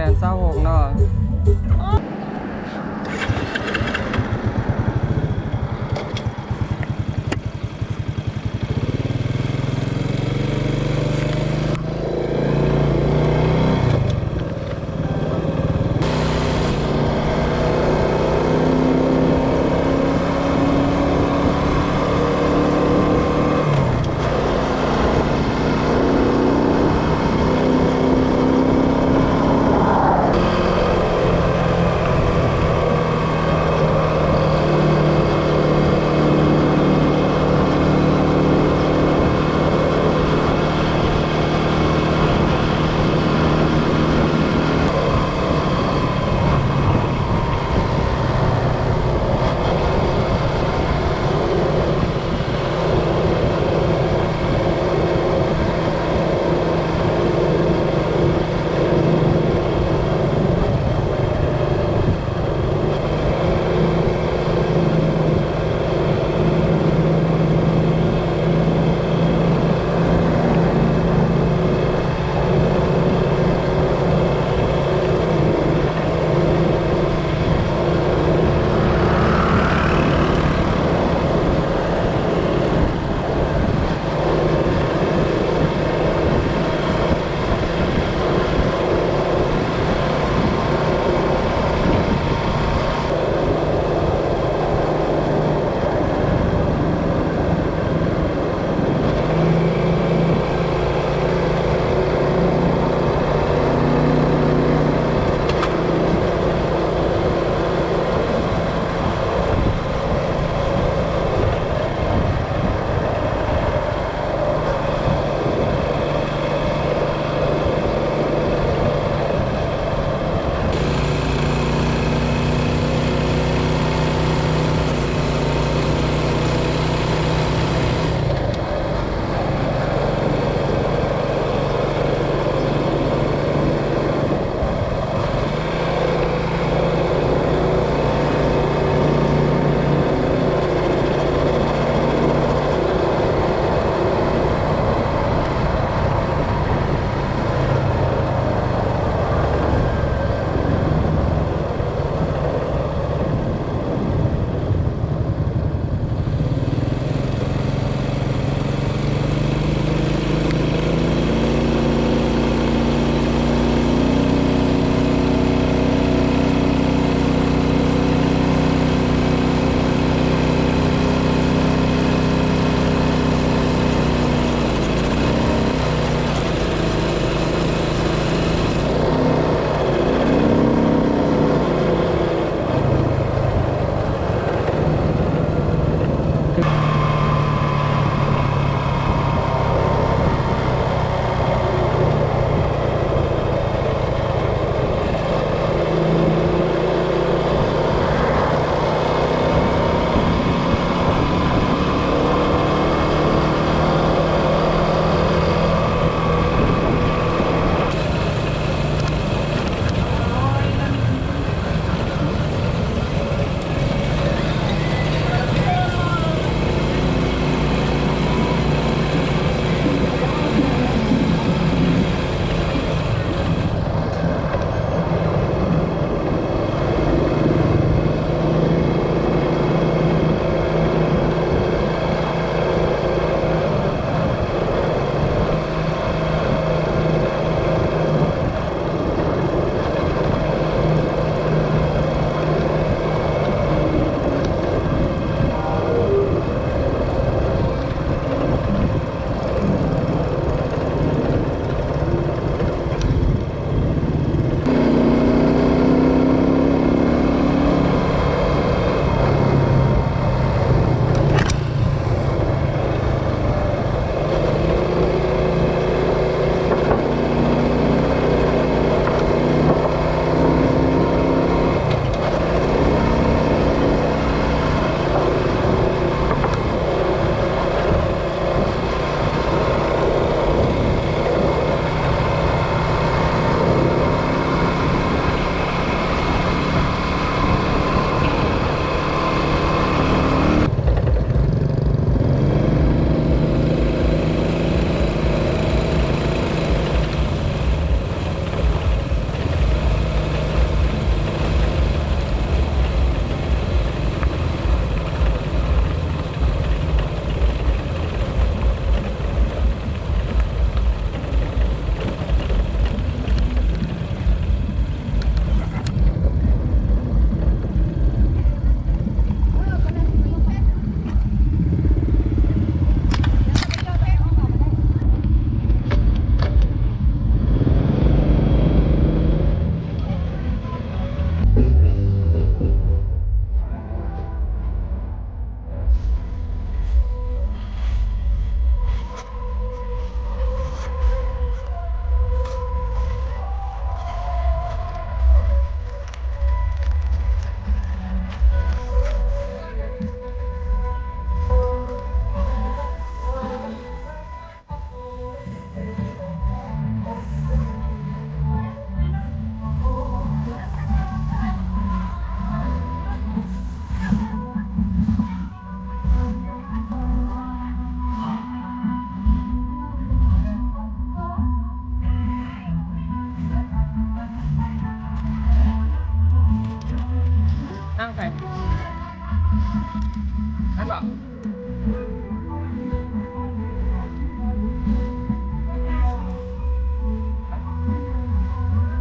ແປດຊາວຫົກເນາະ.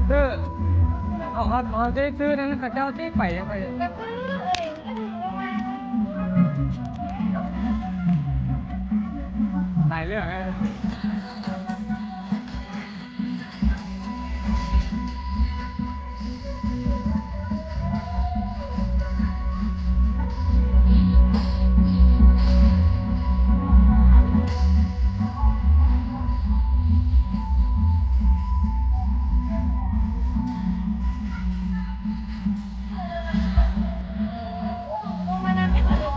ເອີ ເຮົາ ເຮົາ ເຮົາຈະໄດ້ຊື້ນັ້ນ ເຂົາເຈົ້າຊິໄປ ໄປ ຫຼາຍເລື່ອງ. ລົງມານຳເຮັດອັນເດີ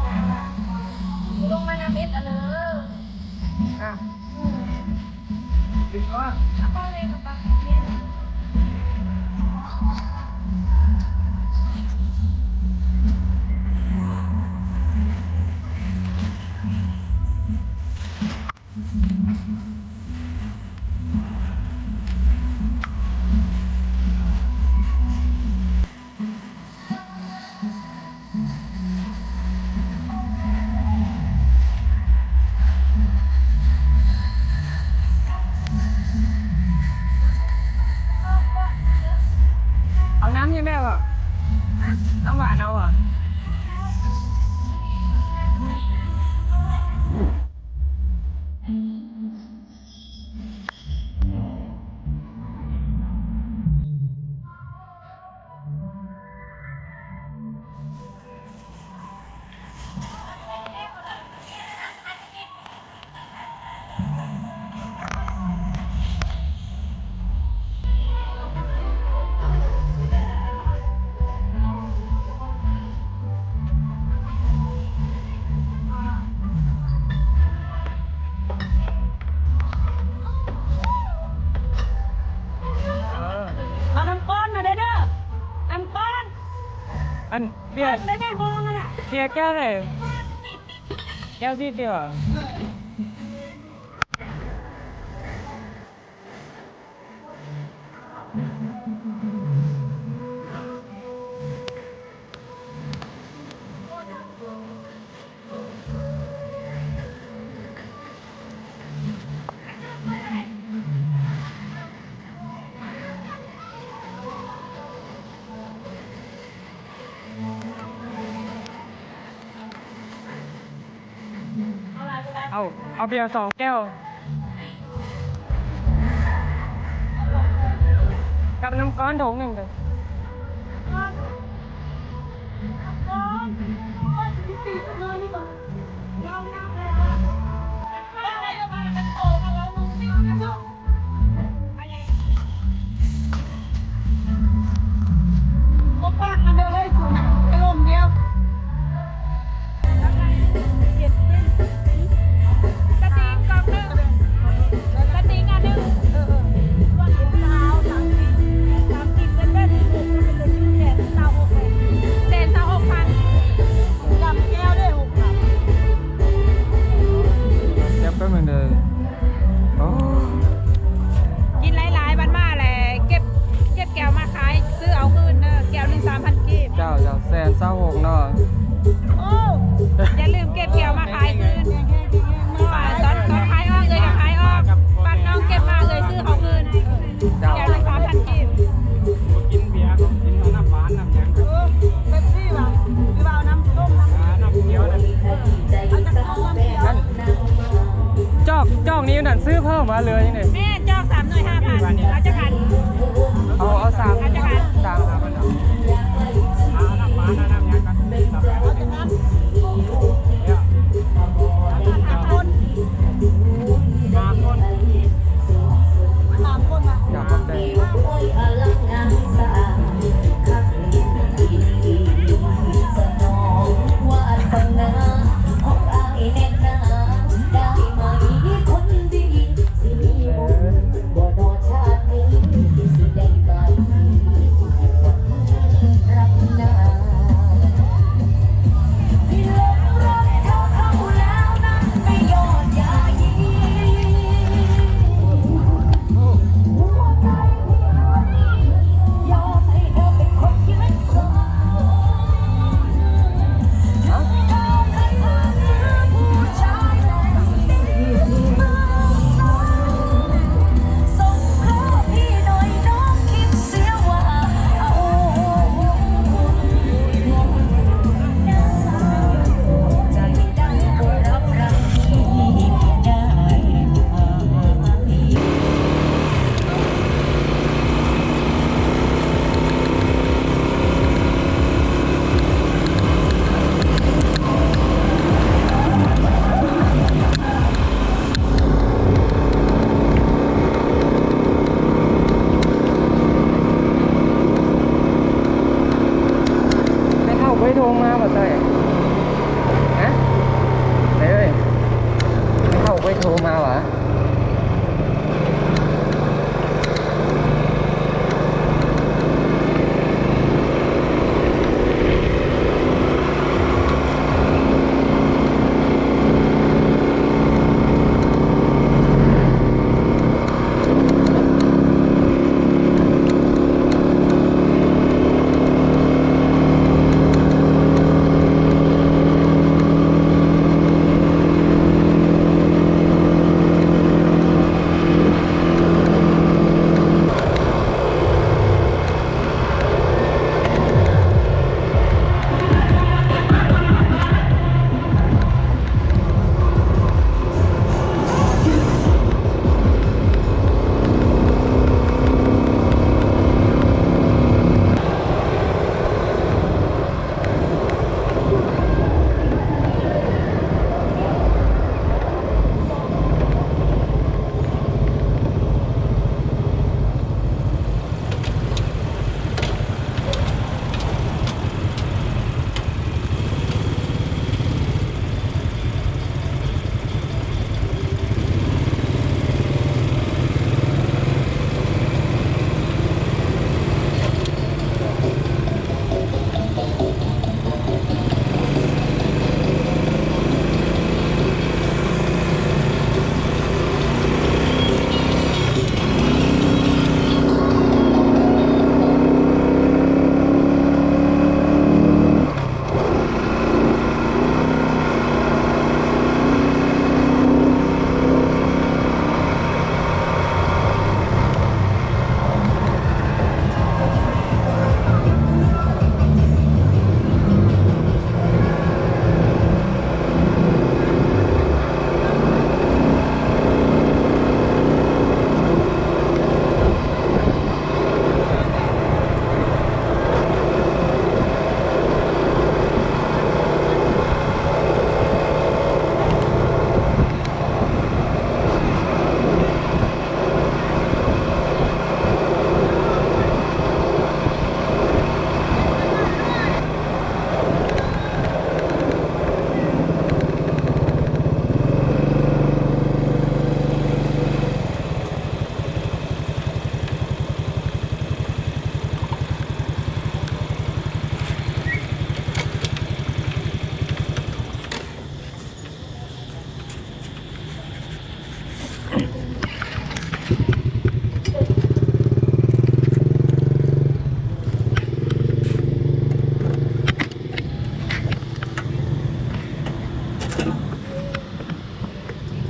ລົງມານຳເຮັດອັນເດີ. ອ່ະ ເອົາໄປເລີຍ ເອົາໄປ. ເອົານ້ຳຍັງໄດ້ບໍ່? ນ້ຳຫວານເອົາບໍ່? ເອົານ້ຳກ້ອນມາເດີ ເດີ ນ້ຳກ້ອນ. ອັນ ເບຍ ເບຍແກ້ວໃດ? ແກ້ວສີ່ສິບຫວາ? ເອົາ ເອົາເບຍສອງແກ້ວ ກັບນ້ຳກ້ອນຖົງໜຶ່ງເດີ. ສະຕິງກອງໜຶ່ງ ສະຕິງອັນໜຶ່ງ ເອີ ເອີ ສາມສິບ ສາມສິບ ເປັນເບິດ ແສນຊາວຫົກພັນ ແສນຊາວຫົກພັນ ດຳແກ້ວເດ້ ຫົກພັນ. ແກັບໄປເບິ່ງເດີ. ໂອ້ ກິນຫຼາຍໆ ບັດມາແຫຼະ ເກັບ ເກັບແກ້ວມາຂາຍ ຊື້ເອົາຄືນເດີ ແກ້ວໜຶ່ງສາມພັນກີບ. ເຈົ້າ ເຈົ້າ ແສນຊາວຫົກເນາະ. ໂອ້ ຢ່າລືມເກັບແກ້ວມາຂາຍຄືນ. ຕອນ ຕອນຂາຍອອກ ເອື້ອຍກໍຂາຍອອກ ບັດນ້ອງເກັບມາ ເອື້ອຍຊື້ເຂົາຄືນ. ເຈົ້າ ແກ້ວໜຶ່ງສາມພັນກີບ. ກິນເບຍ ກິນນ້ຳຫວານ ນ້ຳຫຍັງ ເອີ ເປັບຊີຫວາ ຫຼືວ່າເອົານ້ຳສົ້ມ ນ້ຳ ອ່າ ນ້ຳຂຽວນະ. ເອົາຈັກຊອງ ນ້ຳຂຽວ. ອັນ ຈອກ ຈອກນີ້ນັ້ນຊື້ເພີ່ມມາເລີຍນີ້. ແມ່ນ ຈອກສາມໜ່ວຍຫ້າພັນ ເອົາຈັກອັນ? ເອົາ ເອົາສາມ ເອົາຈັກອັນ? ສາມ ຫ້າພັນເນາະ. ເອົານ້ຳຫວານ ເອົານ້ຳຫຍັງກັນ? ເອົາຈັກອັນ? ຫ້າຄົນ ຫ້າຄົນ ສາມຄົນນະ. ຢາກຂອບໃຈ. ເອີ. ມາບໍ່ເຕີຍ? ຮະ? ເອີຍ ເຂົາໄປໂທມາຫວາ?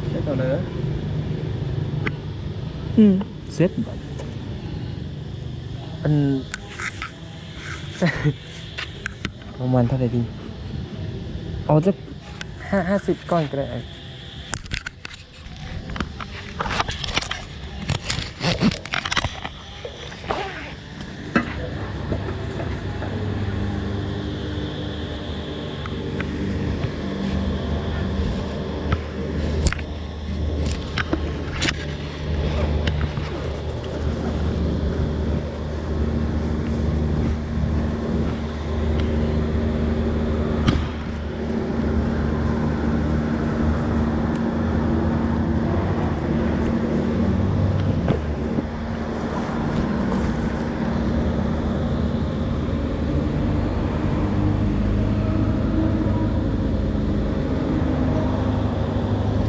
ເຮັດເອົາເດີ. ອືມ ເສັດບາດ ອັນ ປະມານເທົ່າໃດດີ? ເອົາຈັກຫ້າ ຫ້າສິບກ່ອນກໍໄດ້.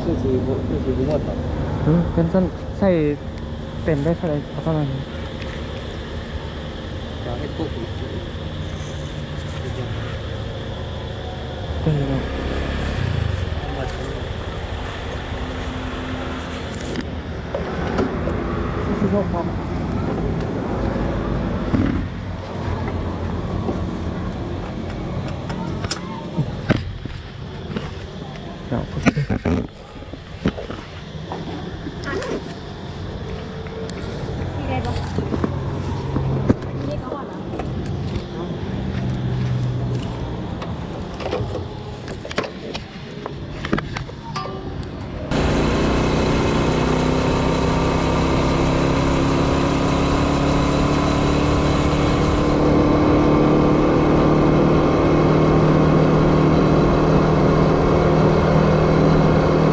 ຄືຊິບໍ່ ຄືຊິບໍ່ໝົດດອກ. ເອີ ຄັນຊັ້ນໃສ່ເຕັມໄດ້ເທົ່າໃດ ເອົາເທົ່ານັ້ນ. ຈະເຮັດປຸກອີກ. ເອີ ເນາະ. ສີ່ສິບຫົກພັນ.